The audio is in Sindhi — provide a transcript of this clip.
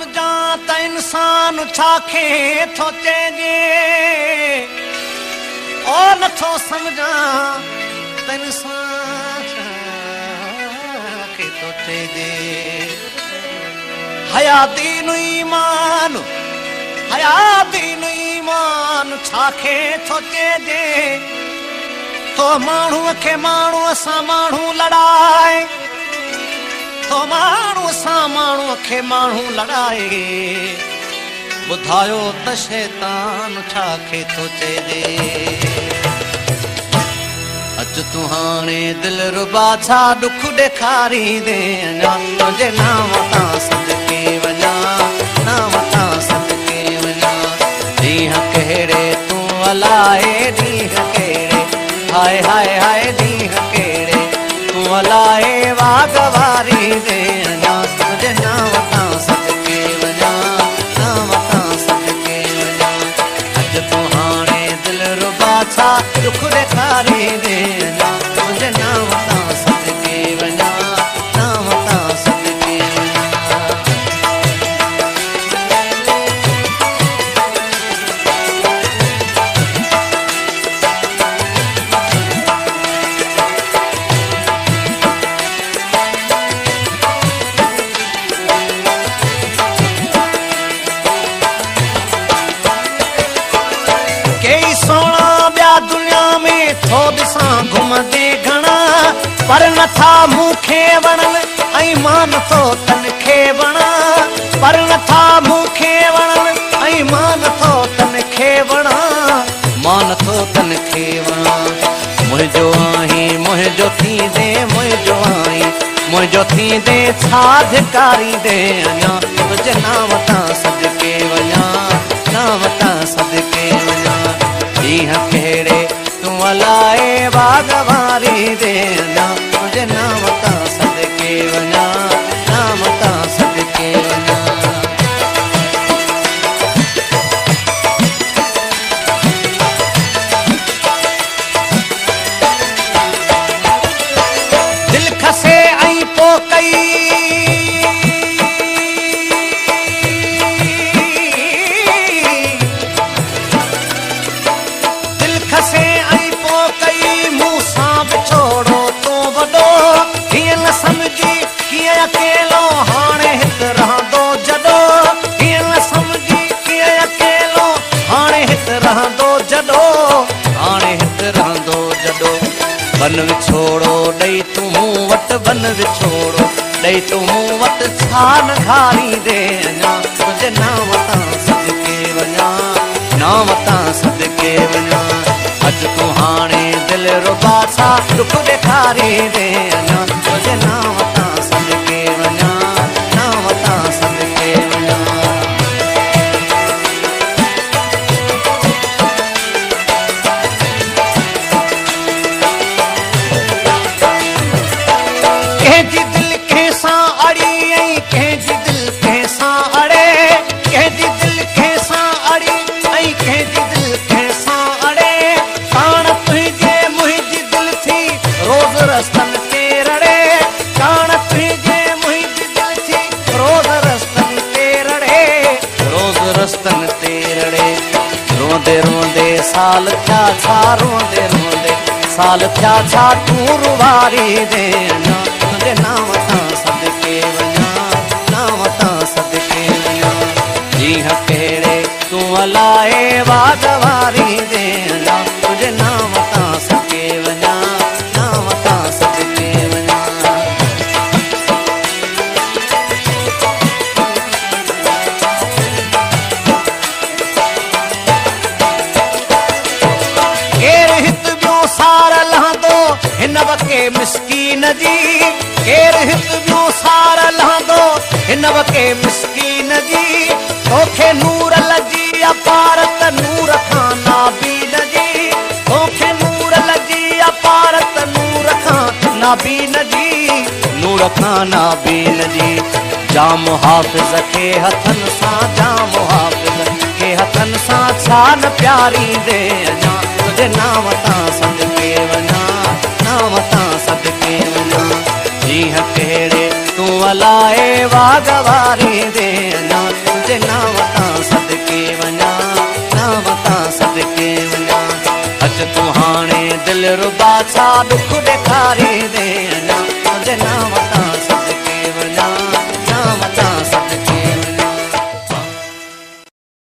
سمجهان ته انسان ڇا کي ٿو چئجي او نٿو سمجهان ته انسان ڇا کي ٿو چئجي حيا دين ايمان حيا دين ايمان ڇا کي ٿو چئجي ٿو ماڻهوء کي ماڻهوء سان ماڻهو لڙائي ٿو ماڻهوء سان ماڻهوء کي ماڻهو لڙائي ٻڌايو ته شيطان ڇا کي ٿو چئجي اچ تون هاڻي دلربا ڇا ڏک ڏيکاريندين اڃا تنهنجي نانء تان صدقي وڃان نانء تان صدقي وڃان ڏينهن ڪهڙي تون الائي ڏينهن ڪهڙي هاء هاء هاء ڏينهن ڪهڙي تون الائي واڳ واريندين اڃا تنهنجي نانء تان صدقي وڃان نانء تان صدقي وڃان اچ تون هاڻي دلربا ڇا ڏک ڏيکاريندين اڃا تنهنجي نانء تان صدقي وڃان نانء تان صدقي وڃان. ڪيئي سهڻا ٻيا دنيا ۾ ٿو ڏسان گهمندي گهڻا پر نٿا مون کي وڻن ۽ مان نٿو تن کي وڻان پر نٿا مون کي وڻن ۽ مان نٿو تن کي وڻان مان نٿو تن کي وڻان منهنجو آهين منهنجو ٿيندين منهنجو آهين منهنجو ٿيندين ڇا ڌڪاريندين اڃا تنهنجي نانء تان صدقي وڃان نانء تان صدقي وڃان ڏينهن ڪهڙي تون الائي واڳ واريندين اڃا تنهنجي نانء تان صدقي وڃان نانء تان صدقي وڃان. دل کسي ۽ پوء ڪئي. دل کسي ۽ پوء ڪئي مون سان وڇوڙو تو وڏو. هيئن نه سمجهي ڪيئن اڪيلو هاڻي هت رهندو جڏو. هيئن نه سمجهي ڪيئن اڪيلو هاڻي هت رهندو جڏو. هاڻي هت رهندو جڏو. بن وڇوڙو ڏئي تون مون وٽ بن وڇوڙو ڏئي تون مون وٽ ڇا نه گهاريندين اڃا تنهنجي نانء تان صدقي وڃان نانء تان صدقي وڃان اچ تون هاڻي دلربا ڇا ڏک ڏيکاريندين اڃا تنهنجي نانء تان صدقي وڃان نانء تان صدقي وڃان. ڪنهن جي دل ڪنهن سان اڙي ۽ ڪنهن جي دل ڪنهن سان اڙي ڪنهن جي دل ڪنهن سان اڙي ۽ ڪنهن جي دل ڪنهن سان اڙي ڪاڻ تنهنجي منهنجي دل ٿي روز رستن تي رڙي ڪاڻ تنهنجي منهنجي دل ٿي روز رستن تي رڙي روز رستن تي رڙي روئندي روئندي سال ٿيا ڇا روئندي روئندي سال ٿيا ڇا تون روئاريندين اڃا تنهنجي نانء تان صدقي وڃان نانء تان صدقي وڃان ڏينهن ڪهڙي تون الائي واڳ واريندين اڃا تنهنجي نانء تان صدقي وڃان نانء تان صدقي وڃان. ڪير هت ٻيو سار لهندو هن وڪي مسڪين جي ڪير هت ٻيو سار لهندو هن وڪي مسڪين جي توکي نور لجي اپارت نور کان نابين جي توکي نور لجي اپارت نور کان نابين جي نور کان نابين جي جام حافظ کي هٿن سان جام حافظ کي هٿن سان ڇا نه پياريندي اڃا تنهنجي نانء تان صدقي وڃان نانء تان صدقي وڃان ڏينهن ڪهڙي تون الائي واڳ واريندي اڃا. تنهنجي نانء تان صدقي وڃان، نانء تان صدقي وڃان. اچ تون هاڻي دلربا ڇا ڏک ڏيکاريندين.